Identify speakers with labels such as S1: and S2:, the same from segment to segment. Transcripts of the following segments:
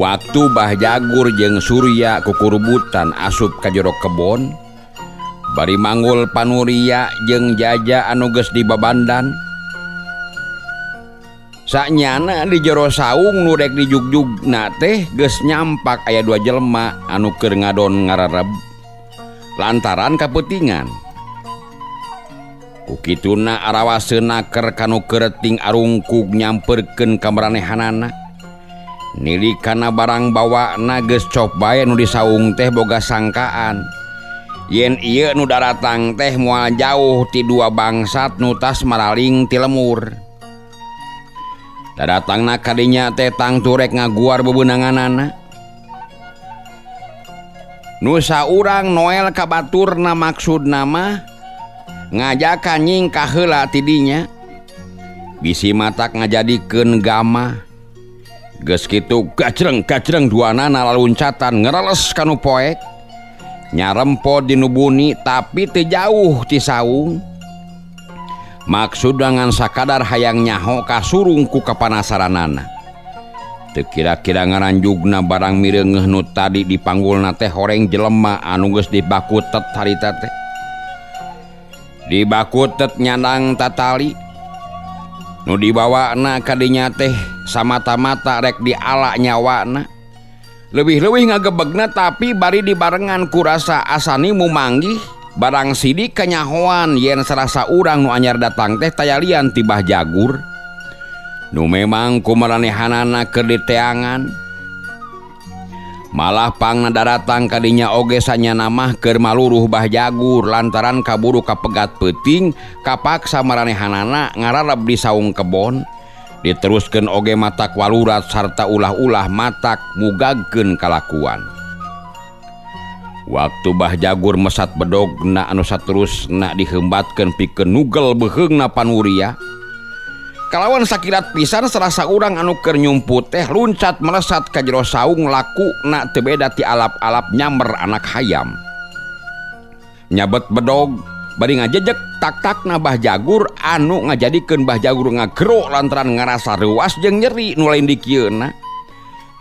S1: Waktu Bah Jagur jeung Surya kukurubutan asup ka jero kebon, bari manggul Panuria jeung Jaja anu geus dibabandan. Sanyana di jero saung nu rek dijugjugna teh geus nyampak aya dua jelema anu keur ngadon ngarareb lantaran kapeutingan. Ku kituna arawaseuna keur kanu keureting arungkug nyamperkeun ka maranehanana. Nili kana barang bawana geus cop bae nu di saung teh boga sangkaan. Yen ieu nu daratang teh moal jauh ti dua bangsat nu tas maraling ti lemur. Daratangna kadinya teh tangtu rek ngaguar bebeunanganana. Nu saurang Noel ka baturna maksudna mah ngajakan nyingkah heula ti dinya. Bisi matak ngajadikeun gamah. Geus kitu gajreng-gajreng duanana laluncatan ngereles kanu poek. Nyarempo di nu buni tapi teu jauh ti saung. Maksudna ngan sakadar hayang nyaho kasurung ku kapanasaranana. Teu kira-kira ngaranjugna barang mireungeuh nu tadi dipanggulna teh horeng jelema anu geus dibakutet harita teh. Dibakutet nyandang tatali. Nu dibawana kadinya teh samata-mata rek diala nyawana. Leuwih-leuwih ngagebegna tapi bari dibarengan ku rasa asani mumanggih barang sidik kanyahoan yen serasa urang nu anyar datang teh tayalian ti Bah Jagur. Nu memang kumaranehanana keur diteangan. Malah pangna daratang kadinya oge sanyana mah keur maluruh Bah Jagur lantaran kaburu kapegat peuting kapaksa maranehanana ngarareb di saung kebon. Diteruskeun oge matak walurat sarta ulah-ulah matak mugagkeun kalakuan. Waktu Bah Jagur mesat bedogna anu saterusna dihembatkeun pikeun nugel beuheungna Panuria. Kalawan sakilat pisan serasa urang anu keur nyumput teh luncat melesat ka jero saung lakuna teu beda ti alap-alap nyamber anak hayam. Nyabet bedog bari ngajejek tak-takna Bah Jagur anu ngajadikeun Bah Jagur ngagero lantaran ngarasa reuas jeung nyeri nu lain dikieuna.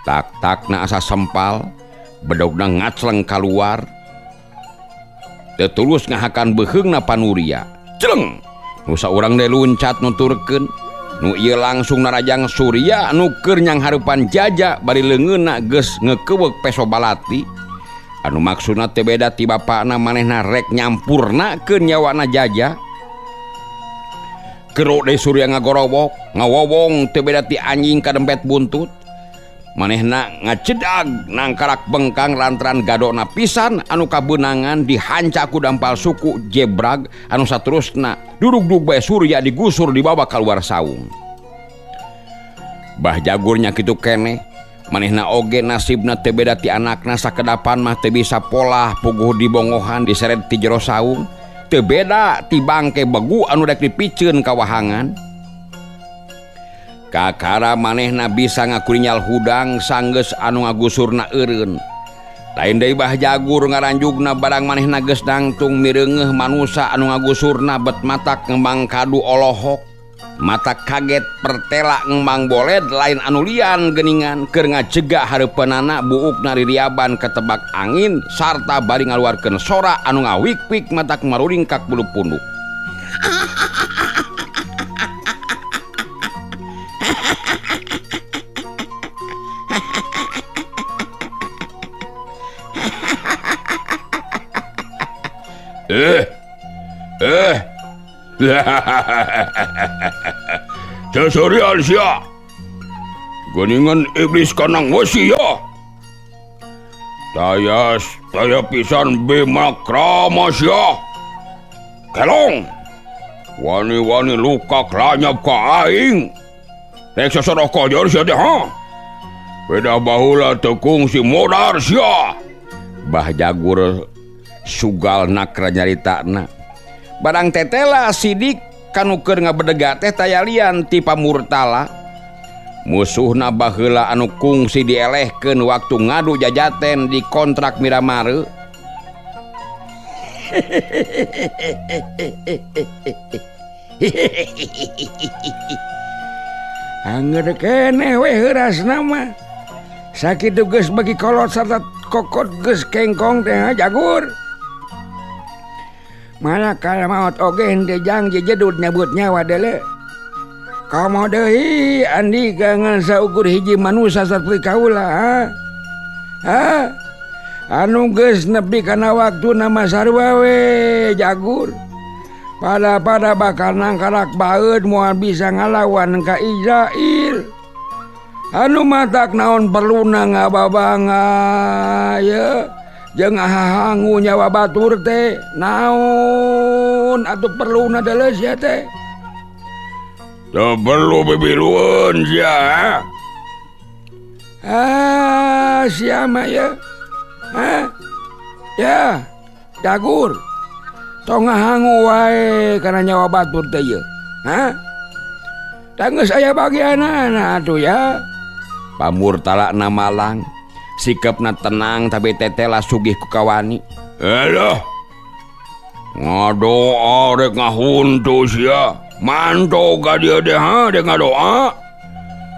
S1: Tak-takna asa sempal, bedogna ngacleng kaluar. Teu tulus ngahakan beuheungna Panuria. Celeng! Nu saurang deui luncat nuturkeun. Nu ieu langsung narajang Surya nu keur nyanghareupan Jaja bari leungeunna geus ngekeuweuk peso balati. Anu maksudna teu beda ti bapana manehna rek nyampurnakeun nyawana Jaja. Gero deui Surya ngagorowok, ngawowong teu beda ti anjing kadempet buntut. Manehna ngacedag nangkarak bengkang lantaran gadona pisan anu kabeunangan dihanca ku dampal suku jebrag anu saterusna durug-durug bae Surya digusur dibawa kaluar saung. Bah Jagurnya kitu keneh, manehna oge nasibna teu beda ti anakna sakedapan mah teu bisa polah puguh dibongohan diseret ti jero saung, teu beda ti bangke begu anu rek dipiceun ka wahangan. Kakara manehna bisa ngakurinyal hudang sanggeus anu ngagusurna eureun. Lain deui Bah Jagur ngaranjugna barang manehna geus nangtung mireungeuh manusa anu ngagusurna bet matak ngembang kadu olohok. Mata kaget pertela ngembang boled lain anu lian geuningan keur ngajega hareupeunana buukna ririaban ketebak angin sarta bari ngaluarkeun sora anu ngawik-wik matak maruringkak bulu punduk.
S2: Seserian sia. Geningan iblis kanang wesi ya. Tayas taya pisan bima krama sia. Kelong. Wani-wani luka klanyap ka aing. Rek sosoroh kojor sia teh ha. Beda baheula teu kungsi modar sia.
S1: Bah Jagur sugal nakra nyaritana. Barang tetela sidik kanu keur ngabedega teh tayalian ti pamurtala. Musuhna baheula anu kungsi dielehkeun waktu ngadu jajaten di kontrak Miramare. Angger keneh we heurasna mah.
S3: Sakitu geus bagi kolot sarta kokot geus kengkong teh jagur. Malakal maot oge henteu jang jejedut nyabut nyawa deuleu. Komo deui Andika ngan saukur hiji manusia saperti kaula ha? Ha? Anu geus nepi kana waktuna mah sarua we jagur. Pada-pada bakal nangkarak baeud moal bisa ngalawan ka Izrail. Anu matak naon perluna ngababanga ye jeung ngahahangu nyawa batur teh naon atuh perluna deuleu sia teh.
S2: Teu perlu bibilueun sia.
S3: Ah sia mah ye. Hah? Ya, jagur. Tong ngahangu wae kana nyawa batur teh ye. Hah? Tanggeus aya bagianana atuh ya.
S1: Pamurtala na malang, sikapna tenang tapi tetela sugih ku kawani.
S2: Elah. Ngadoa rek ngahuntu sia. Manto ka dieu teh ha rek ngadoa.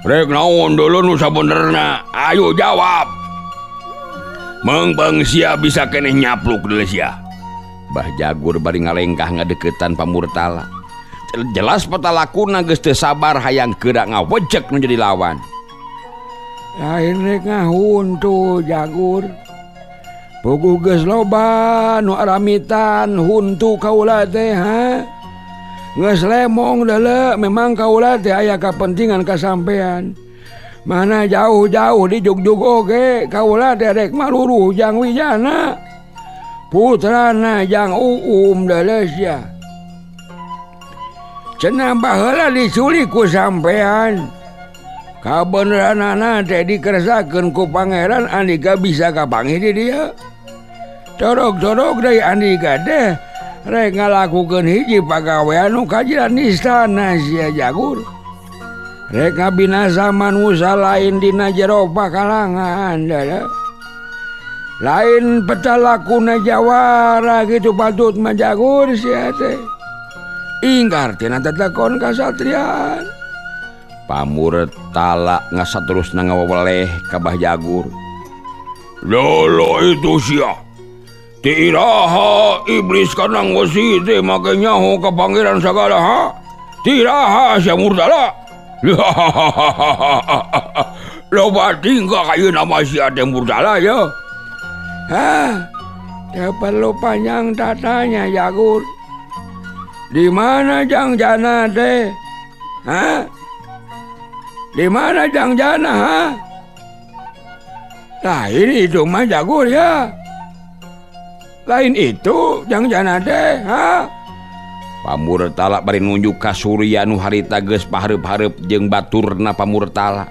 S2: Rek naon deuleu nu sabenerna? Ayo jawab. Mengpeng sia bisa keneh nyapluk deuleu sia.
S1: Bah Jagur bari ngalengkah ngadeukeutan Pamurtala. Jelas petalakuna geus teu sabar hayang geura ngawejek nu jadi lawan.
S3: Lain rek ngahuntu Jagur. Puguh geus loba nu aramitan huntu kaula teh ha. Geus lemong deuleu memang kaula teh aya kapentingan ka sampean. Mana jauh-jauh di jugjug oge kaula teh rek maruruh Jang Wijana. Putrana Jang Uum deuleu sia. Cenah baheula diculik ku sampean. Kabeneranana teh dikersakeun ku pangeran Andika bisa kapanggih di dieu. Torok-torok deui Andika teh rek ngalakukeun hiji pagawean nu kajiran istana sia Jagur. Rek ngabinasa manusa lain dina jero pakalangan deuleu. Lain petalakuna jawara kitu patut mah Jagur sia teh. Ingkar tina tetekon kasatrian.
S1: Pamurtala ngasaterusna ngawaweleh ka Bah Jagur.
S2: Lolo itu sia. Ti iraha iblis kanang wesi teh make nyaho ka pangeran sagala ha? Ti iraha sia Murtala. Loba tingkah ayeuna mah sia teh Murtala ya.
S3: Hah? Teu perlu panjang tatanya Jagur. Di mana Jang Jana teh? Hah? Di mana Jang Jana ha? Lain itu mah Jagur ya. Lain itu Jang Jana teh ha?
S1: Pamurtala bari nunjuk ka Surya nu harita geus pahareup-hareup jeung baturna Pamurtala.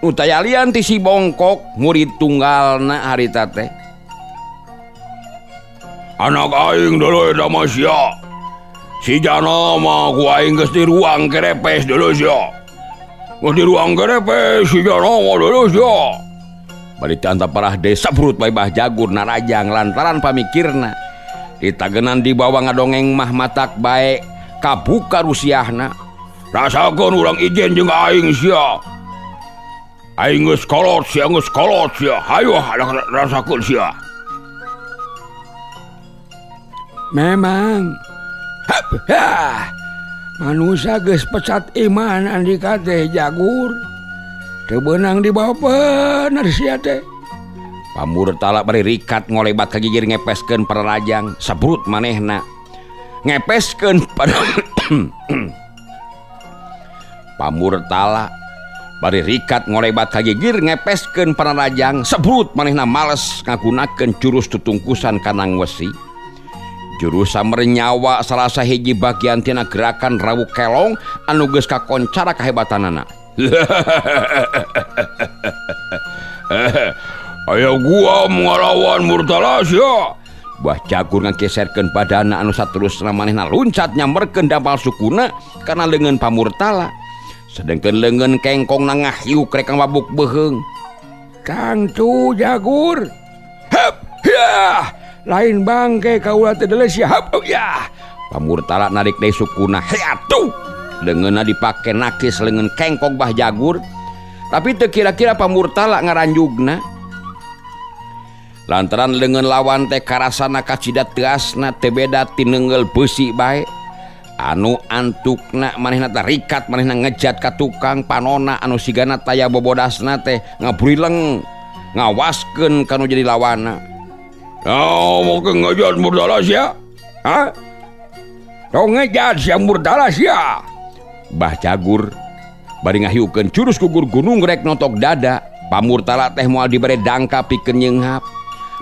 S1: Nu tayalian ti si Bongkok murid tunggalna harita teh.
S2: Anak aing deuleu eta mah sia. Si Jana mah ku aing geus di ruang kerepes deuleu sia. Geus di ruang kerepes si Jana mah deuleu sia.
S1: Bari teh parah desa burut bae Bah Jagur narajang lantaran pamikirna. Ditagenan dibawa ngadongeng mah matak bae kabuka rusiahna.
S2: Rasakeun urang ijen jeung aing sia. Aing geus kolot sia, geus kolot sia. Hayo rasakeun sia.
S3: Memang hah, manusia geus pecat iman Andika teh Jagur. Teu beunang dibawa bener sia teh.
S1: Pamurtala bari rikat ngolebat ka gigir ngepeskeun pararajang sabrut manehna. Ngepeskeun pada Pamurtala bari rikat ngolebat ka gigir ngepeskeun pararajang sabrut manehna males ngagunakeun jurus tutungkusan kanang wesi. Jurus samernyawa salah sahiji bagian tina gerakan Rawu Kelong anu geus kakoncara kahebatanana.
S2: Ayo gua ngalawan Murtala sia.
S1: Bah Jagur ngageserkeun badana anu saterusna manehna luncat nyamberkeun dampal sukuna kana leungeun Pamurtala. Sedengkeun leungeun kengkongna ngahiuk rek ngababuk beuheung.
S3: Tangtu Jagur. Hep yah. Lain bangke kaula teh deuleu sia. Hep yah.
S1: Pamurtala narik deui sukuna. He atuh. Leungeunna dipake nakis leungeun kengkong Bah Jagur. Tapi teu kira-kira Pamurtala ngaranjugna. Lantaran leungeun lawan teh karasana kacida teasna teu beda ti neunggeul beusi bae. Anu antukna manehna tarikat manehna ngejat ka tukang panona anu sigana taya bobodasna teh ngabrileng ngawaskeun ka nu jadi lawanna.
S2: Oh, mau ke ngejat Murtala sia? Hah? Tong ngejat sia Murtala sia.
S1: Bah Jagur bari ngahiukeun jurus gugur gunung rek notok dada. Pamurtala teh moal dibere dangka pikeun nyeunghap.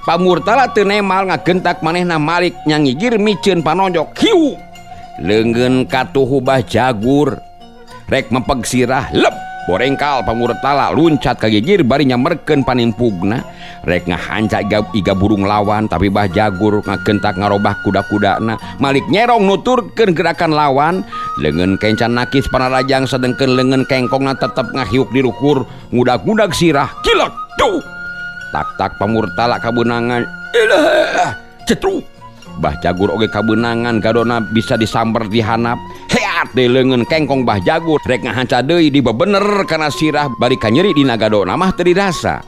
S1: Pamurtala teu nemal ngagentak manehna malik nyangigir miceun panonjok hiu. Leungeun katuhu Bah Jagur rek mempeg sirah lep borengkal Pamurtala luncat ka gigir bari nyamerkeun panimpugna rek ngahanca iga burung lawan tapi Bah Jagur ngagentak ngarobah kuda-kudana malik nyerong nuturkeun gerakan lawan leungeun kencan nakis panarajang sedengkeun leungeun kengkongna tetep ngahiuk di luhur ngudag-ngudag sirah kilek tuh tak-tak Pamurtala kabeunangan
S2: ilah cetruk.
S1: Bah Jagur oge kabeunangan gadona bisa disamber di hanap heat deui leungeun kengkong Bah Jagur rek ngahanca deui dibebener kana sirah bari kanyeri dina gadona mah teu dirasa.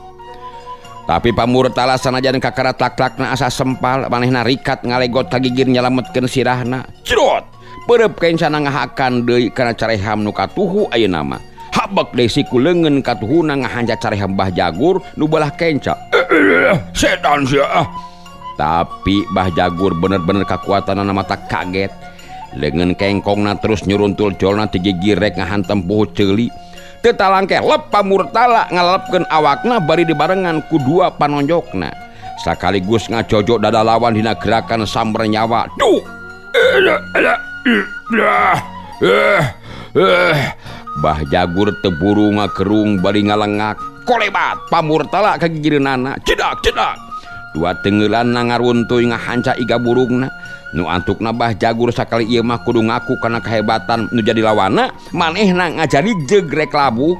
S1: Tapi Pamurtala sanajan kakara tlak-tlakna asa sempal manehna rikat ngalegot ka gigir nyalametkeun sirahna cerot peureub kencana ngahakan deui kana careham nu katuhu ayeuna mah habek deui siku leungeun katuhuna ngahanca careham Bah Jagur nu belah kenca.
S2: Setan sia.
S1: Tapi Bah Jagur bener-bener kakuatanana mata kaget. Leungeun kengkongna terus nyuruntul jolna ti gigir rek ngahantem puhu ceuli. Teu talangke lep Pamurtala ngalelepkeun awakna bari dibarengan ku dua panonjokna. Sakaligus ngajojok dada lawan dina gerakan samber nyawa. Duh. Bah Jagur teu buru ngagerung bari ngalengak. Kolebat Pamurtala ka gigireunana. Cedak cedak. Dua tenggelan ngaruntuy ngahanca iga burungna nu antukna Bah Jagur sakali ieu mah kudu ngaku kana kehebatan nu jadi lawanna manehna ngajari jeug rek labuh.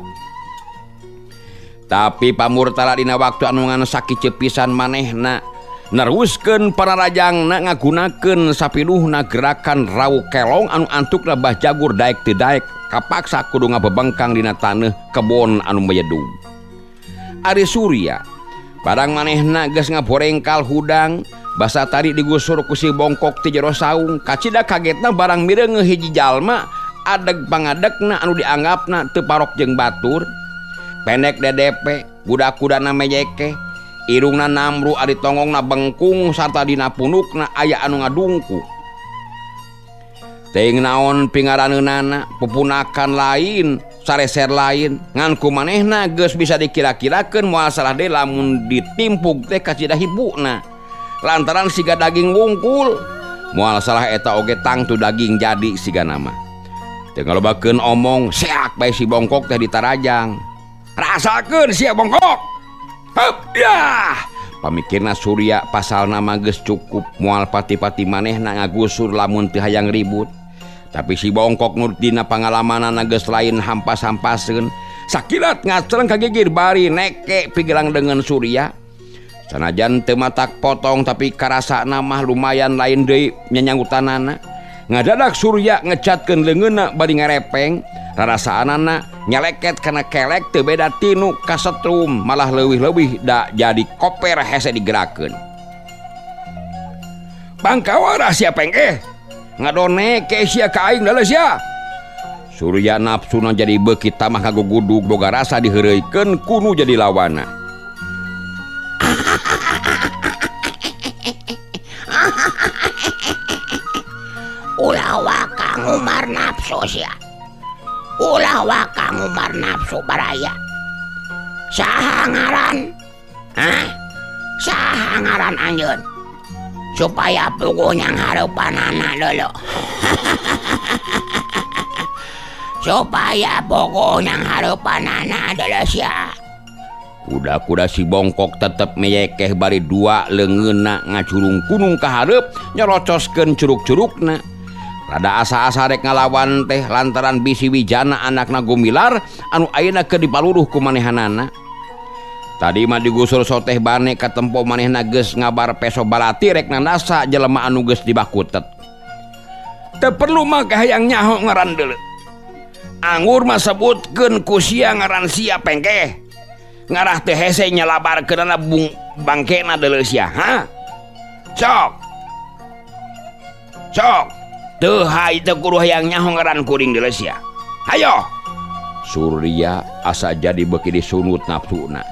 S1: Tapi Pamurtala dina waktu anu ngan sakiceup pisan manehna neruskeun pararajangna ngagunakeun sapinuhna gerakan rawu kelong anu antukna Bah Jagur daek teu daek kapaksa kudu ngabebengkang dina taneuh kebon anu meyedug. Ari Surya barang manehna geus ngaborengkal hudang basa tadi digusur ku si Bongkok ti jero saung kacida kagetna barang mireungeuh hiji jalma adeg pangadegna anu dianggapna teu parok jeung batur pendek dedepe budak-kudana mejeke irungna namru ari tongongna bengkung sarta dina punukna aya anu ngadungku teuing naon pingaraneunana pupunakan lain sareser lain ngan ku manehna geus bisa dikira-kirakeun moal salah deui lamun ditimpug teh kacida hibuna lantaran siga daging wungkul moal salah eta oge tangtu daging jadi siga nama teu ngalobakeun omong seak bae si Bongkok teh ditarajang
S2: rasakeun sia Bongkok heup yah.
S1: Pamikirna Surya pasalna mah geus cukup moal pati-pati manehna ngagusur lamun teu hayang ribut. Tapi si Bongkok nur dina pangalamanana geus lain hampas-hampaseun sakilat ngaceleng ka gigir bari neke pigelang dengan Surya sanajan teu matak potong tapi karasana mah lumayan lain deui nyanyanggutanana ngadadak Surya ngecatkeun leungeunna bari ngarepeng rarasaanana nyeleket kana kelek teu beda tinu kasetrum malah leuwih-leuwih da jadi koper hese digerakeun.
S2: Bangkawara sia pengeh ngadone ke sia ka aing dalah sia.
S1: Surya nafsuna jadi beuki tamah kagugudug boga rasa diheureuykeun kunu jadi lawana.
S3: Ulah waka ngumar nafsu sia. Ulah waka ngumar nafsu baraya. Saha ngaran? Hah? Saha ngaran anjeun? Supaya puguh nyang hareupanana dulu. Supaya puguh nyang hareupanana dulu sia.
S1: Kuda-kuda si Bongkok tetep meyekeh bari dua leungeunna ngacurung kunung ka hareup nyerocoskeun curug-curugna. Rada asa-asa rek ngalawan teh lantaran bisi Wijana anakna Gumilar anu ayeuna keur dipaluruh ku manehanana. Tadi mah digusur soteh bane katempo manehna geus ngabar peso balati rek nandasa jelema anu geus dibakutet.
S2: Teu perlu mah hayang nyaho ngaran deuleu.
S1: Anggur mah sebutkeun ku sia ngaran sia pengkeh. Ngarah teu hese nyalabarkeunana bung bangkena deuleu sia, ha? Sok. Sok. Teu hay teu kudu hayang nyaho ngaran kuring deuleu sia. Hayo. Surya asa jadi beuki disunut nafsuna.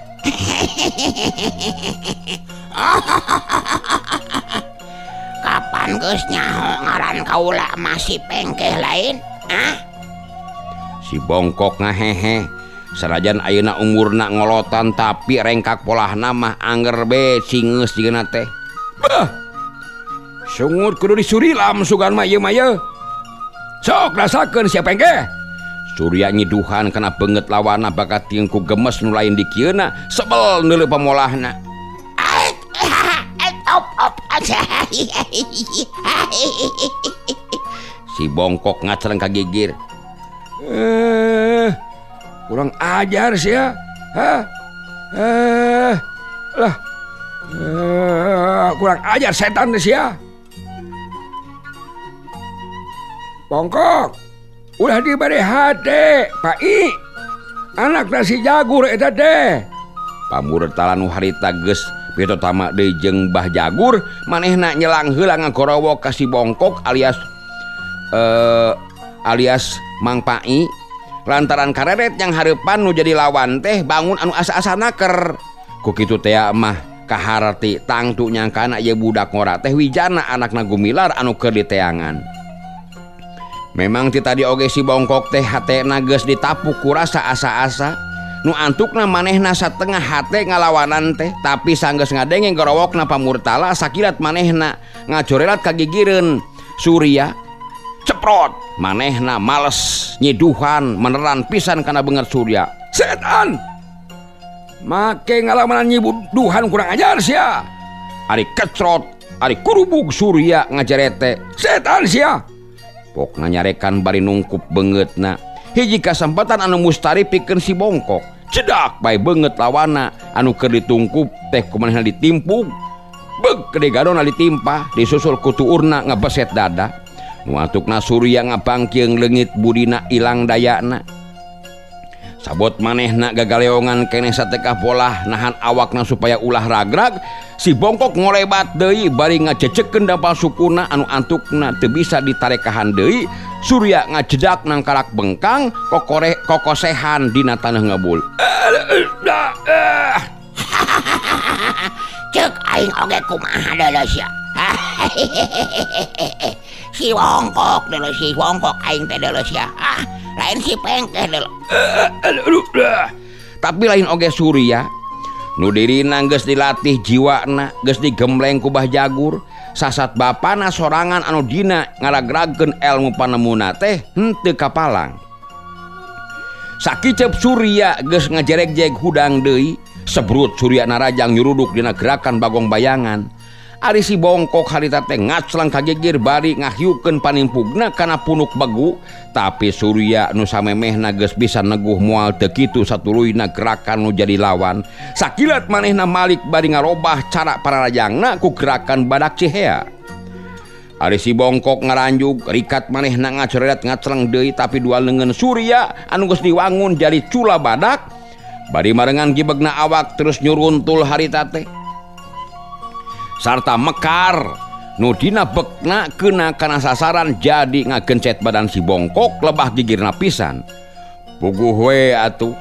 S4: Kapan geus nyaho ngaran kaula masih pengkeh lain? Hah?
S1: Si bongkok ngahehe. Sanajan ayeuna umurna ngolotan tapi rengkak polahna mah angger be cingeus jigana teh. Bah. Sungut kudu disurilam sugan mah ieu mah ye. Sok rasakeun sia pengkeh. Surya nyiduhan kana beungeut lawanna bakat jeung ku gemes nu lain dikieuna sebel neuleuh pamolahna. Si bongkok ngacereng ka gigir.
S3: Kurang ajar sia. Hah? Lah. Kurang ajar setan sia. Bongkok. Ulah dibere hate, Pak I. Anak nasi Jagur eta teh.
S1: Pamurtala nu harita geus pitotama deui jeung Bah Jagur, manehna nyelang heula ngagorowok ka si Bongkok alias alias Mang Pai. Lantaran kareret yang hareupan nu jadi lawan teh bangun anu asa-asa naker. Ku kitu teh mah kaharti tangtu nyangkana ieu budak ngora teh wijana anakna Gumilar anu keur diteangan. Memang ti tadi oge si Bongkok teh hatena geus ditapuk ku rasa asa-asa. Nu antukna manehna satengah hate ngalawanan teh, tapi sanggeus ngadenge gorowokna Pamurtala sakilat manehna ngajorelat ka gigireun Surya. Ceprot manehna males nyiduhan meneran pisan kana beungeut Surya.
S3: Setan! Make ngalawanan nyiduhan kurang ajar sia.
S1: Ari kecrot, ari kurubug Surya ngajarete.
S3: Setan sia!
S1: Pokna nyarekan bari nungkup beungeutna. Hiji kasempatan anu mustari pikeun si Bongkok. Cedak bae beungeut lawana anu keur ditungkup teh kumanehna ditimpug. Beug gede gadona ditimpah disusul ku tuurna ngebeset dada. Nu antukna Surya ngabangkeung leungit budina ilang dayana. Sabot manehna gagaleongan keneh satekah polah nahan awakna supaya ulah ragrag. Si Bongkok ngolebat deui bari ngajejegkeun dampal sukuna anu antukna teu bisa ditarekahan deui. Surya ngajedak nangkarak bengkang kokore kokosehan dina taneuh ngebul.
S4: Ceuk aing oge kumaha deuleu sia. Si Bongkok deuleu, si Bongkok aing teh deuleu sia. Ah, lain si pengkeh deuleu.
S1: Tapi lain oge Surya. Nu dirina geus dilatih jiwana, geus digembleng ku Bah Jagur. Sasat bapana sorangan anu dina ngaragragkeun elmu panemuna teh henteu kapalang. Sakiceup Surya geus ngajeregjeg hudang deui, sebrut Surya narajang nyuruduk dina gerakan bagong bayangan. Ari si Bongkok harita teh ngaclang kagigir bari ngahiukeun panimpugna kana punuk begu, tapi Surya nu samemehna geus bisa neguh moal teu kitu satuluyna gerakan nu jadi lawan. Sakilat manehna malik bari ngarobah cara pararajangna ku gerakan badak cihea. Ari si Bongkok ngaranjug, rikat manehna ngacorelat ngacleng deui, tapi dua leungeun Surya anu geus diwangun jadi cula badak bari marengan gibegna awak terus nyuruntul harita teh. Sarta mekar nu dina bekna kena kana sasaran jadi ngagencet badan si Bongkok lebah gigirna pisan. Puguh we atuh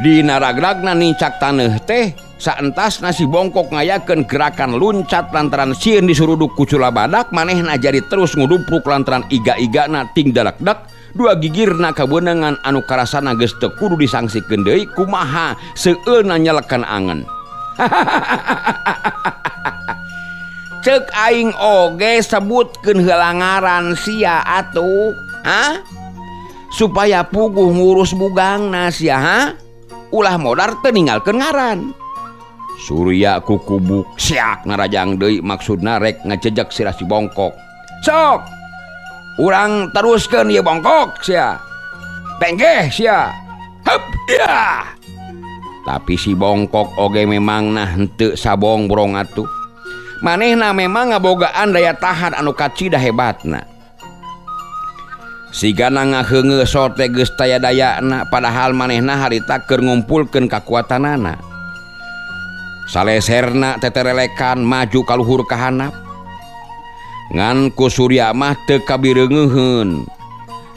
S1: dina ragragna nincak taneuh teh saentasna si Bongkok ngayakeun gerakan luncat lantaran sieun disuruduk ku cula badak, manehna jadi terus ngudupruk lantaran iga-igana ting dalakdak dua gigirna kabeunangan anu karasana geus teu kudu disangsikeun deui kumaha seueulna nyelekan angen. Ceuk aing oge sebutkeun heula ngaran sia atuh, ha? Supaya puguh ngurus bugangna sia, ha? Ulah modar teu ninggalkeun ngaran. Surya kukubuk siak narajang deui maksudna rek ngajejek sirah si Bongkok.
S3: Sok. Urang teruskeun ieu Bongkok sia. Penggeh sia. Hup ya.
S1: Tapi si Bongkok oge memang nah henteu sabongbrong atuh. Manehna memang ngabogaan daya tahan anu kacida hebatna. Sigana ngaheungeuh sote geus taya dayana padahal manehna harita keur ngumpulkeun kakuatanana. Saleserna teterelekan maju ka luhur ka handap. Ngan ku Surya mah teu kabireungeuheun.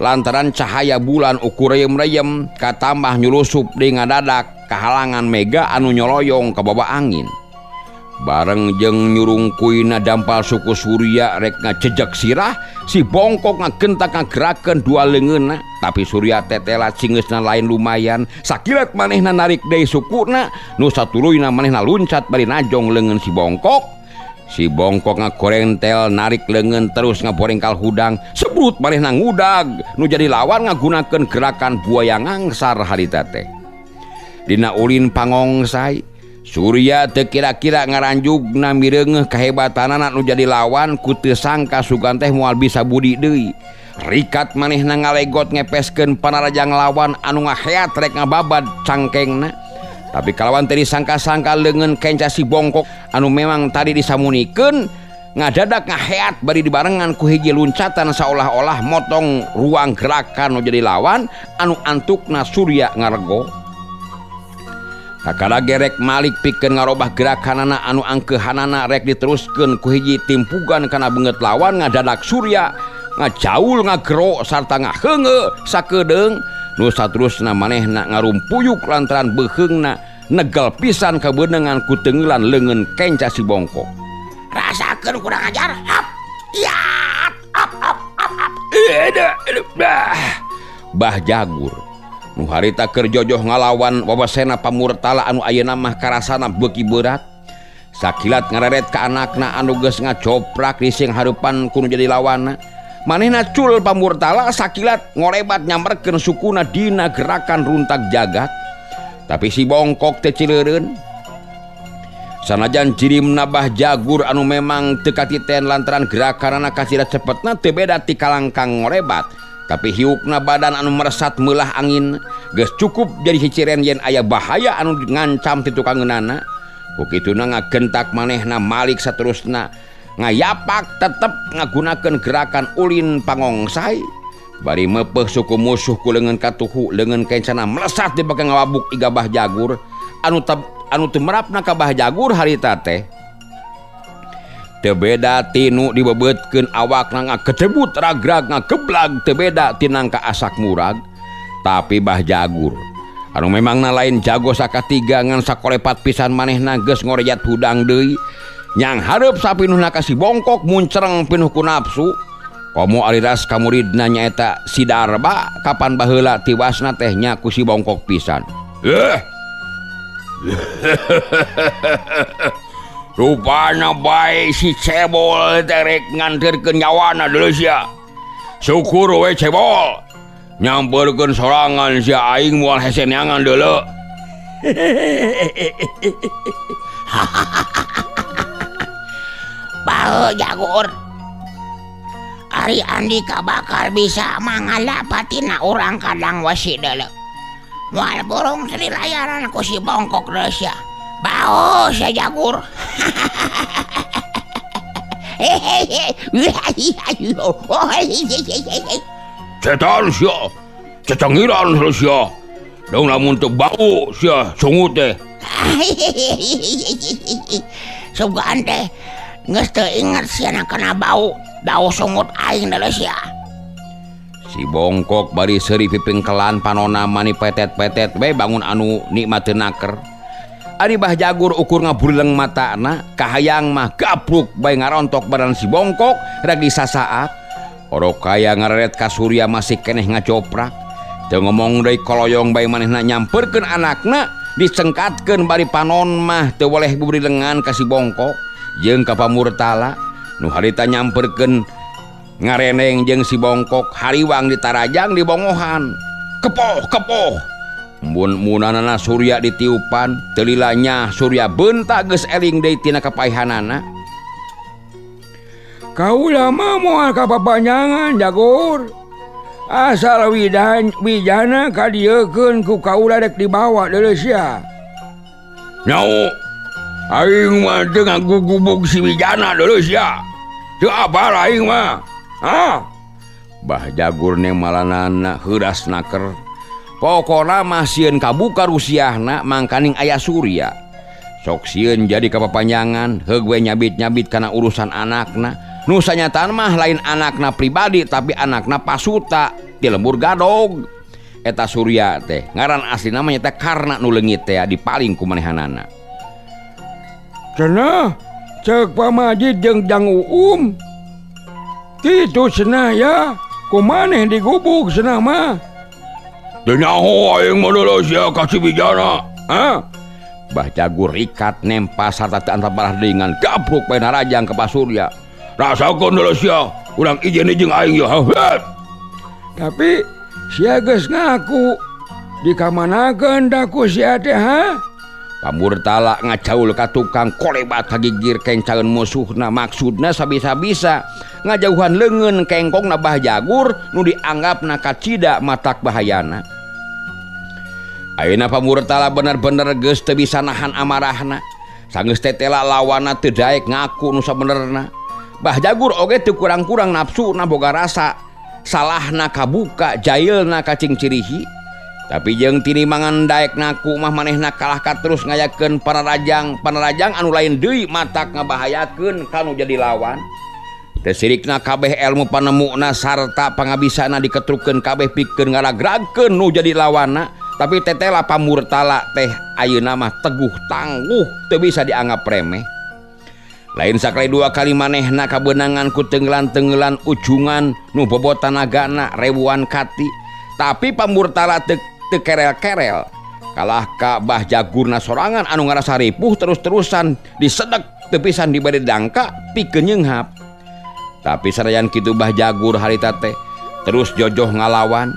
S1: Lantaran cahaya bulan ukur reyem-reyem katambah nyulusup deui ngadadak kahalangan mega anu nyoloyong kabawa angin. Bareng jeung nyurungkuina dampal suku Surya rek ngajejek sirah, si Bongkok ngagentak ngagerakeun dua leungeunna, tapi Surya tetela cingeusna lain lumayan. Sakilat manehna narik deui sukuna, nu satuluyna manehna luncat bari najong leungeun si Bongkok. Si Bongkok ngagorentel narik leungeun terus ngaborengkal hudang, sebrut manehna ngudag, nu jadi lawan ngagunakeun gerakan buaya ngangsar harita teh. Dina ulin pangongsai Surya teu kira-kira ngaranjugna mireungeuh kahebatanana nu jadi lawan ku teu sangka sugan teh moal bisa budi deui. Rikat manehna ngalegot ngepeskeun panarajang lawan anu ngaheat rek ngababad cangkengna. Tapi kalawan teu disangka-sangka leungeun kenca si Bongkok anu memang tadi disamunikeun ngadadak ngaheat bari dibarengan ku hiji luncatan saolah-olah motong ruang gerakan nu jadi lawan anu antukna Surya ngarego. Kakara gerek Malik pikeun ngarobah gerakanana anu angkeuhanana rek diteruskeun ku hiji timpugan kana beungeut lawan ngadadak Surya ngajaul ngagero sarta ngaheungeuh sakedeung nu saterusna manehna ngarumpuyuk lantaran beuheungna negel pisan kabeunangan ku teungeulan leungeun kenca si Bongkok.
S4: Rasakeun kurang ajar. Hap. Yat. Hap hap hap hap.
S1: Bah Jagur nu harita keur jojoh ngalawan wawasena pamurtala anu ayeuna mah karasana beuki berat. Sakilat ngareret ka anakna anu geus ngacoprak di sing hareupan ku nu jadi lawanna. Manehna cul pamurtala sakilat ngorebat nyamperkeun sukuna dina gerakan runtak jagat. Tapi si Bongkok teh cileureun. Sanajan jirimna Bah Jagur anu memang teu katiten lantaran gerakanana kasira cepetna teu beda ti kalangkang ngorebat. Tapi hiukna badan anu meresat meulah angin geus cukup jadi ciciren yen aya bahaya anu ngancam ti tukangeunana. Ku kituna ngagentak manehna Malik saterusna ngayapak tetep ngagunakeun gerakan ulin pangongsai bari meupeuh suku musuh ku leungeun katuhu leungeun kencana melesat dipake ngawabuk iga Bah Jagur anu anu teu merapna ka Bah Jagur harita teh. Teu beda tinu dibebeutkeun awakna ngagedebut ragrag ngageblag teu beda tinangka asak murag. Tapi Bah Jagur anu memangna lain jago sakatiga ngan sakolepat pisan manehna geus ngorejat hudang deui. Nyang hareup sapinuhna ka si Bongkok muncereng pinuh ku nafsu. Komo aliras ka muridna nyaeta si Darba kapan baheula tiwasna teh nya ku si Bongkok pisan. Rupana bae si Cebol teh rek nganterkeun nyawana deuleu sia. Syukur we Cebol. Nyamperkeun sorangan sia aing moal hese neangan deuleu.
S4: Bae Jagur. Ari Andika bakal bisa mangalapatina urang kadang wasi deuleu. Moal borong sri layaran ku si Bongkok deuleu sia. Bau sia Jagur.
S2: Cetan sia, cecengiran sia. Dong lamun teu bau sia sungut teh.
S4: Sugan teh geus teu inget sia kana bau, bau sungut aing deuleu sia.
S1: Si Bongkok bari seuri pipingkelan panona mani petet-petet we bangun anu nikmateun naker. Ari Bah Jagur ukur ngaburileng matana, kahayang mah gabruk bae ngarontok badan si Bongkok rek disasaat. Orokaya ngareret ka Surya masih keneh ngacoprak. Teu ngomong deui koloyong bae manehna nyamperkeun anakna, dicengkatkeun bari panon mah teu boleh buburilengan ka si Bongkok jeung ka pamurtala. Nu harita nyamperkeun ngareneng jeung si Bongkok hariwang ditarajang dibongohan. Kepoh kepoh. Mun munanana Surya ditiupan, teu lila nya Surya beunta geus eling deui tina kapaihanana.
S3: Kaula mah moal kapapanjangan Jagur. Asal wijana kadieukeun ku kaula rek dibawa deuleu sia.
S2: Nyau aing mah teu ngagugubug si Wijana deuleu sia. Teu apal aing mah. Hah?
S1: Bah Jagur nemalanana heuras naker. Pokona mah sieun kabuka rusiahna mangkaning aya Surya. Sok sieun jadi kapapanjangan, heug we nyabit-nyabit kana urusan anakna. Nu sanyataan mah lain anakna pribadi tapi anakna pasuta di lembur gadog. Eta Surya teh ngaran aslina mah nyaeta Karna nu leungit teh dipaling ku manehanana.
S3: Cenah ceuk pamajid jeung Jang Uum. Kitu cenah ya, kumaneh digubug cenah mah.
S2: Teu nyaho aing mah deuleu sia ka Cibijana.
S1: Hah? Bah Jagur rikat nempa sarta teu antar barah deui ngan gabruk bae narajang ka Bah Surya.
S2: Rasakeun deuleu sia, urang ijen jeung aing ieu.
S3: Tapi sia geus ngaku dikamanakeun da ku sia teh ha?
S1: Pamurtala ngacaul ka tukang kolebat kagigir kencaeun musuhna, maksudna sabisa-bisa ngajauhan leungeun kengkongna Bah Jagur nu dianggapna kacida matak bahayana. Ayeuna Pamurtala bener-bener geus teu bisa nahan amarahna. Sanggeus tetela lawanna teu daek ngaku nu sabenerna. Bah Jagur oge teu kurang-kurang nafsuna boga rasa salahna kabuka jailna kacingcirihi. Tapi jeung tinimangan daek ngaku mah manehna kalah ka terus ngayakeun panarajang anu lain deui matak ngabahayakeun kanu jadi lawan. Teu sirikna kabeh ilmu panemuna sarta pangabisana diketrukeun kabeh pikeun ngaragragkeun nu jadi lawanna. Tapi tetela Pamurtala teh ayeuna mah teguh tangguh teu bisa dianggap remeh. Lain sakali dua kali manehna kabeunangan ku tenggelan-tenggelan ujungan nu bobot tanagana rewuan kati. Tapi Pamurtala teu kerel-kerel kalah ka Bah Jagurna sorangan anu ngarasa ripuh terus-terusan disedek teu pisan dibere dangka pikeun nyeunghap. Tapi sanajan kitu Bah Jagur harita teh terus jojoh ngalawan.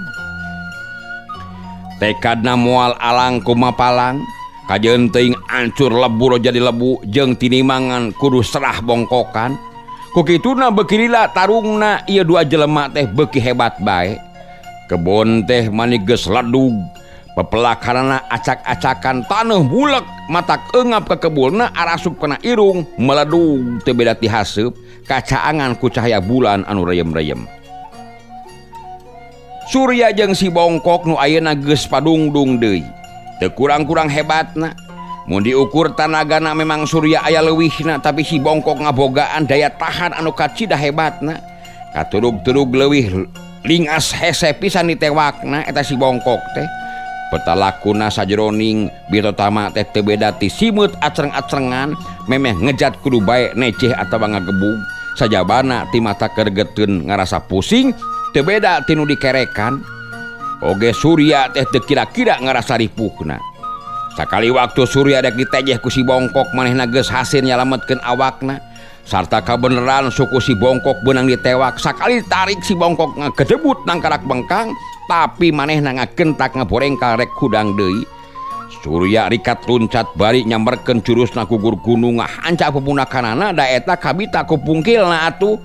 S1: Tekadna moal alang kumapalang kajeun teuing ancur lebur jadi lebu jeung tinimangan kudu serah bongkokan. Ku kituna beuki lila tarungna ieu dua jelema teh beuki hebat bae. Kebon teh mani geus ledug, pepelakanana acak-acakan taneuh bulek matak eungap ka kebulna arasup kana irung meledug teu beda ti haseup kacaangan ku cahaya bulan anu reyem-reyem. Surya jeung si Bongkok nu ayeuna geus padungdung deui. Teu kurang-kurang hebatna. Mun diukur tanagana memang Surya aya leuwihna tapi si Bongkok ngabogaan daya tahan anu kacida hebatna. Katurug-turug leuwih lingas hese pisan ditewakna eta si Bongkok teh. Petalakuna sajeroning bitotama teh teu beda ti simeut acreng-acrengan memeh ngejat kudu bae neceh atawa ngagebug. Sajabana ti mata kergeteun ngarasa pusing teu beda ti nu dikerekan. Oge Surya teh teu kira-kira ngarasa ripuhna. Sakali waktu Surya dek ditejeh ku si Bongkok manehna geus hasil nyalametkeun awakna. Sarta kabeneran suku si Bongkok beunang ditewak. Sakali tarik si Bongkok ngagedebut nangkarak bengkang tapi manehna ngagentak ngaborengkal rek hudang deui. Surya rikat luncat bari nyamberkeun jurusna gugur gunung ngahanca pepunakanana da eta kabita ku pungkilna atuh.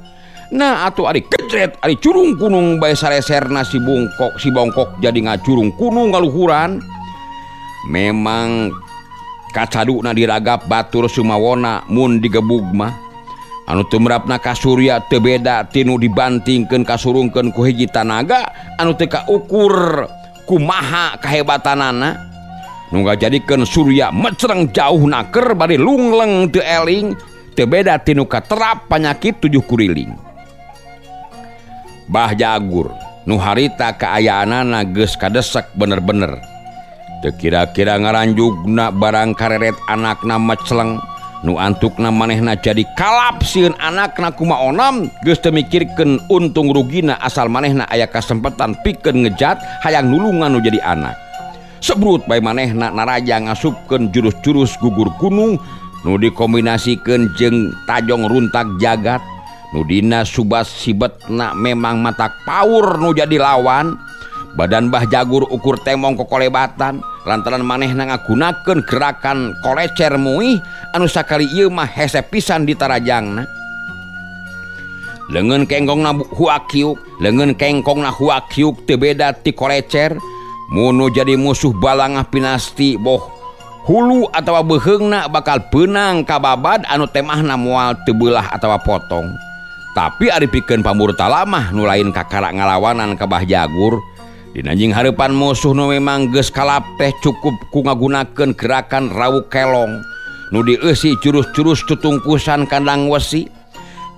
S1: Nah atuh ari gejret ari curung gunung bae sareserna si Bongkok jadi ngajurung gunung ngaluhuran. Memang kacaduna diragap batur sumawona mun digebug mah. Anu tumrapna ka Surya teu beda tinu dibantingkeun kasurungkeun ku hiji tanaga anu teu kaukur kumaha kahebatanana. Nu ngajadikeun Surya mecreng jauh naker bari lungleng teu eling teu beda tinu katerap panyakit tujuh kuriling. Bah Jagur nu harita kaayaanana geus kadesek bener-bener. Teu kira-kira ngaranjugna barang kareret anakna meceleng nu antukna manehna jadi kalap sieun anakna kumaha onam geus teu mikirkeun untung rugina asal manehna aya kasempatan pikeun ngejat hayang nulungan nu jadi anak. Sebrut bae manehna naraja ngasupkeun jurus-jurus gugur gunung nu dikombinasikeun jeung tajong runtak jagat nu dina subas sibetna memang matak paur nu jadi lawan. Badan Bah Jagur ukur temong kokolebatan lantaran manehna ngagunakeun gerakan kolecer muih anu sakali ieu mah hese pisan ditarajangna. Leungeun kengkongna huakiuk, leungeun kengkongna huakiuk teu beda ti kolecer. Mun nu jadi musuh balangah pinasti boh hulu atawa beuheungna bakal beunang kababad anu temahna moal teu beulah atawa potong. Tapi ari pikeun Pamurtala mah nu lain kakara ngalawanan ka Bah Jagur. Dina nying hareupan musuh nu memang geus kalap teh cukup ku ngagunakeun gerakan rawu kelong nu dieusi jurus-jurus tutungkusan kandang wesi.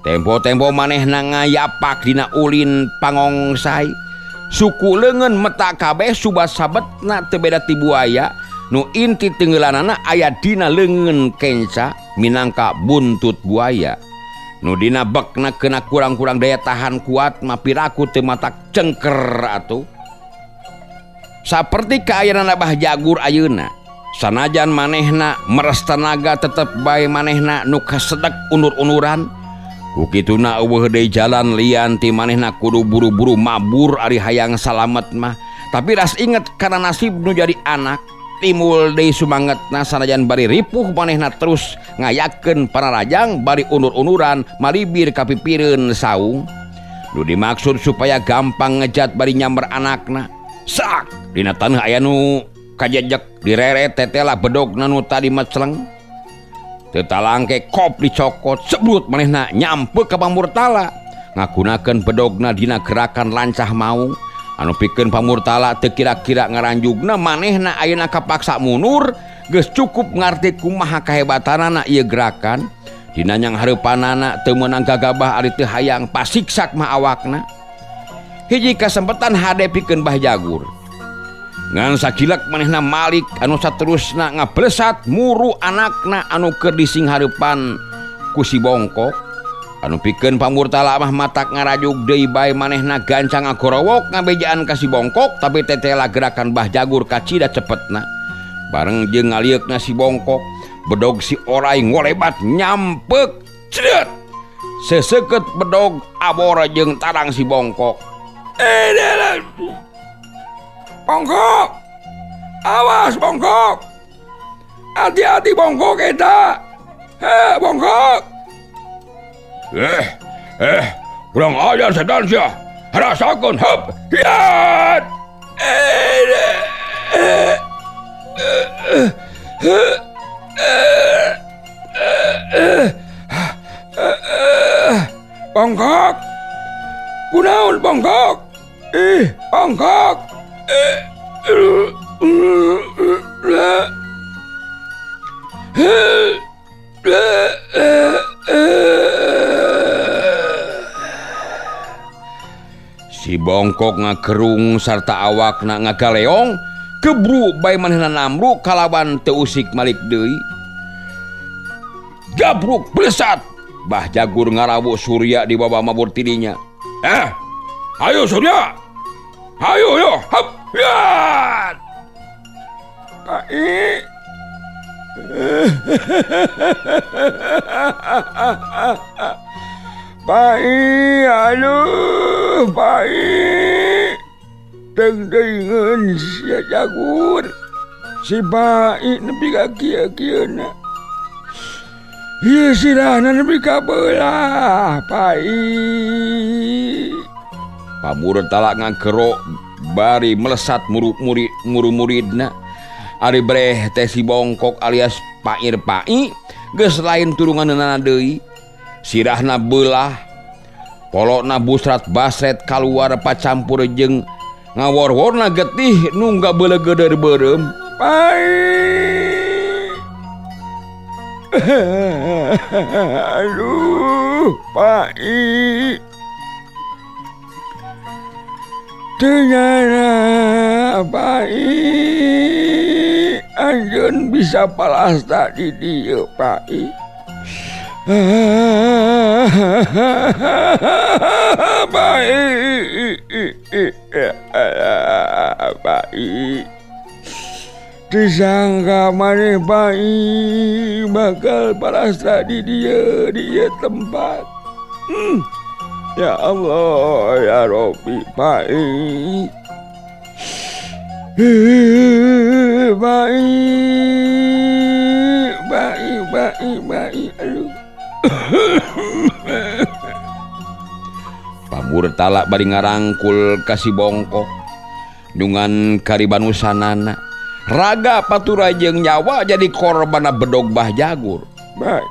S1: Tempo-tempo manehna ngayapak dina ulin pangongsai. Suku leungeun meta kabeh subat sabetna teu beda ti buaya nu inti tenggelanana aya dina leungeun kenca minangka buntut buaya. Nu dina bekna kena kurang-kurang daya tahan kuat mah piraku teu matak cengker atuh. Saperti kaayaan Bah Jagur ayeuna, sanajan manehna meres tenaga tetep bae manehna nu kasedek undur-unduran. Ku kituna eueuh deui jalan lian ti manehna kudu buru-buru mabur ari hayang salamet mah. Tapi ras inget kana nasib nu jadi anak, timbul deui sumangetna sanajan bari ripuh manehna terus ngayakeun pararajang bari undur-unduran malibir ka pipireun saung. Nu dimaksud supaya gampang ngejat bari nyamber anakna. Sak dina taneuh aya nu kajejek direret tetela bedogna nu tadi meceleng. Teu talangke kop dicokot sebut manehna nyampe ka Pamurtala ngagunakeun bedogna dina gerakan lancah maung. Anu pikeun Pamurtala teu kira-kira ngaranjugna manehna ayeuna kapaksa mundur geus cukup ngarti kumaha kahebatanana ieu gerakan. Dina nyang hareupanana teu meunang gagabah ari teu hayang pasiksak mah awakna. Hiji kasempetan hade pikeun Bah Jagur. Ngan sakilek manehna malik anu saterusna ngablesat muru anakna anu keur dising hareupan ku si Bongkok. Anu pikeun Pamurtala mah matak ngarajuk deui bae manehna gancang ngagorowok ngabejaan ka si Bongkok, tapi tetela gerakan Bah Jagur kacida cepetna. Bareng jeung ngalieukna si Bongkok, bedog si orai ngolebat nyampek cedet. Seseukeut bedog abor jeung tarang si Bongkok.
S3: Bongkok, awas Bongkok, hati-hati Bongkok eta, Bongkok.
S2: Kurang ajar setan sia, rasakeun heup, hiat.
S3: Bongkok, kunaon Bongkok? Bongkok.
S1: Si Bongkok ngagerung sarta awakna ngagaleong kebru bae manehna namru kalawan teu usik malik deui. Gabruk blesat Bah Jagur ngarawu Surya di bawah mabur tidinya.
S2: Ayo Surya. Ayo yo, hap, hiat.
S3: Pai. Pai, aduh, pai. Teng-tengen sia Jagur. Si Pai nepi ka kieu-kieuna. Ieu sirahna nepi ka beulah, Pai.
S1: Pamurtala ngagerok bari melesat muru-muridna. Ari breh teh si Bongkok alias Pair Pai geus lain turunganeunana deui. Sirahna beulah, polokna busrat basret kaluar pacampur jeung ngawor-worna getih nu ngabeuleugeuder beureum.
S3: Pai. Aduh, Pai. Teu nyana Pai, anjeun bisa palasta di dieu Pai. Pai, Pai, disangka maneh Pai bakal palasta di dieu tempat. Ya Allah, ya Rabbi, Pai. Pai, Pai, Pai, Pai. Aduh.
S1: Pamurtala bari ngarangkul ka si Bongkok dungan karibanusanana. Raga patura jeung nyawa jadi korbanna bedog Bah Jagur.
S3: Pai,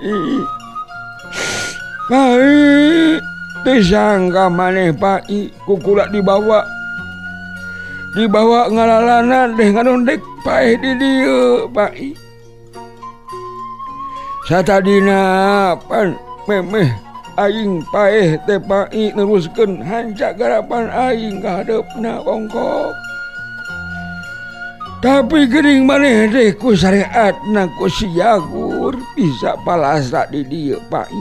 S3: Pai. Teu sangka maneh Pai ku kula dibawa. Dibawa ngalalana deh nganondek paeh di dieu Pai. Satadina pan memeh aing paeh teh Pai neruskeun hanca garapan aing ka hadeupna bongkok. Tapi geuning maneh teh ku syariatna ku si Jagur bisa palasa di dieu Pai.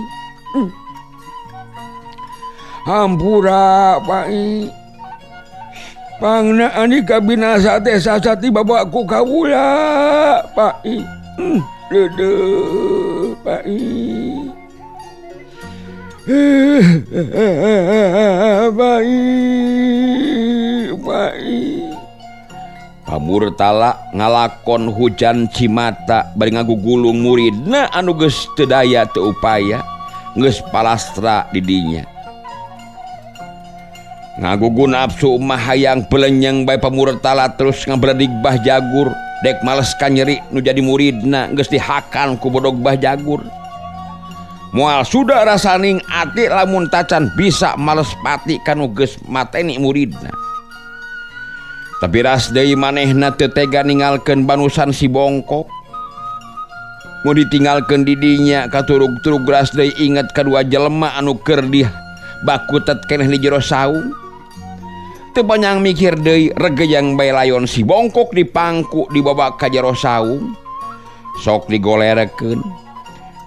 S3: Hampura Pai. Pangna andika binasa teh sasati bawa ku kawula Pai. Deudeuh Pai. Pai Pai.
S1: Pamurtala ngalakon hujan cimata bari ngagugulung muridna anu geus teu daya teu upaya geus palastra di dinya. Ngagugu nafsu mah hayang pelenyeng bae Pamurtala terus ngabeledig Bah Jagur dek males ka nyeri nu jadi muridna geus dihakan ku bodog Bah Jagur. Moal sudah rasaning ati lamun tacan bisa males pati kanu geus mateni muridna. Tapi ras deui manehna teu tega ninggalkeun banusan si bongkok. Mun ditinggalkeun di dinya katurug-turug ras deui inget kadua jelema anu keur di bakutet keneh di jero saung. Teu banyang mikir deui regeyang bae layon si bongkok dipangku dibawa ka jero saung. Sok digolerekeun.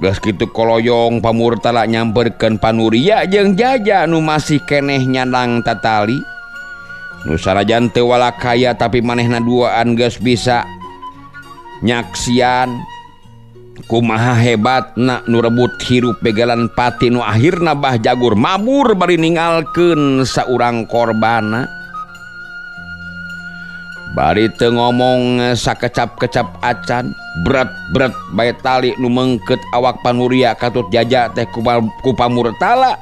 S1: Geus kitu koloyong Pamurtala nyamperkeun Panuria jeung Jaja nu masih keneh nyandang tatali. Nu sanajan teu walakaya tapi manehna duaan geus bisa nyaksian kumaha hebatna nu rebut hirup begalan pati nu akhirna Bah Jagur mabur bari ninggalkeun saurang korbana. Bari teu ngomong sakecap-kecap acan berat-berat bae tali nu mengket awak Panuria katut Jaja teh ku Pamurtala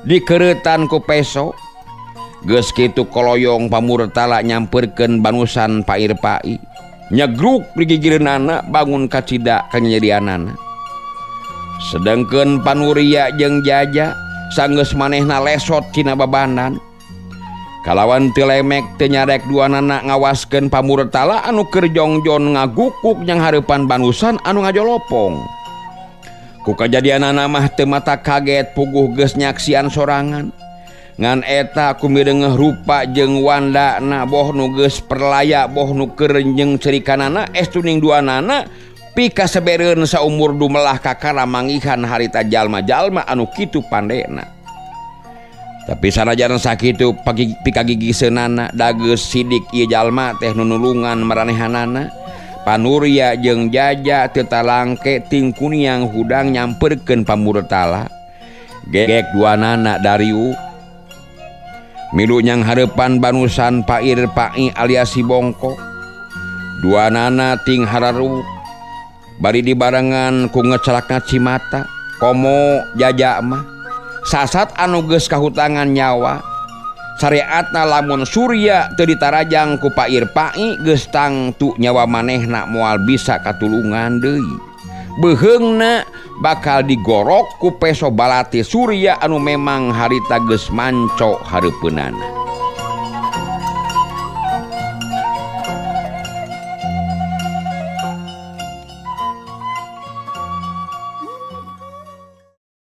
S1: dikeureutan ku peso. Geus kitu koloyong Pamurtala nyamperkeun banusan Pair Pai. Nyegruk di gigireunana bangun kacida kanyerianana. Sedengkeun Panuria jeung Jaja sanggeus manehna lesot tina babanan. Kalawan teu lemek teu nyarek duanana ngawaskeun Pamurtala anu keur jongjon ngagukuk nyang hareupan banusan anu ngajolopong. Ku kajadianana mah teu mata kaget puguh geus nyaksian sorangan. Ngan eta kumireungeuh rupa jeung wandana boh nu geus perlaya boh nu keur jeung cerikanana estu ning duanana pikasebereun saumur dumelah kakara mangihan harita jalma-jalma anu kitu pandena. Tapi sanajan sakitu pikagigiseunana dageus sidik ieu jalma teh nu nulungan maranehanana. Panuria jeung Jaja teu talangke tingkuniang hudang nyamperkeun Pamurtala. Gegek duanana dariu milu nyang hareupan banusan Pair Pai alias si bongkok. Duanana ting hararu bari dibarengan ku ngecelakna cimata komo Jaja mah sasat anu geus kahutangan nyawa. Syariatna lamun Surya teu ditarajang ku Pair Pai geus tangtu nyawa manehna moal bisa katulungan deui. Beuheungna bakal digorok ku peso balati Surya anu memang harita geus manco hareupeunana.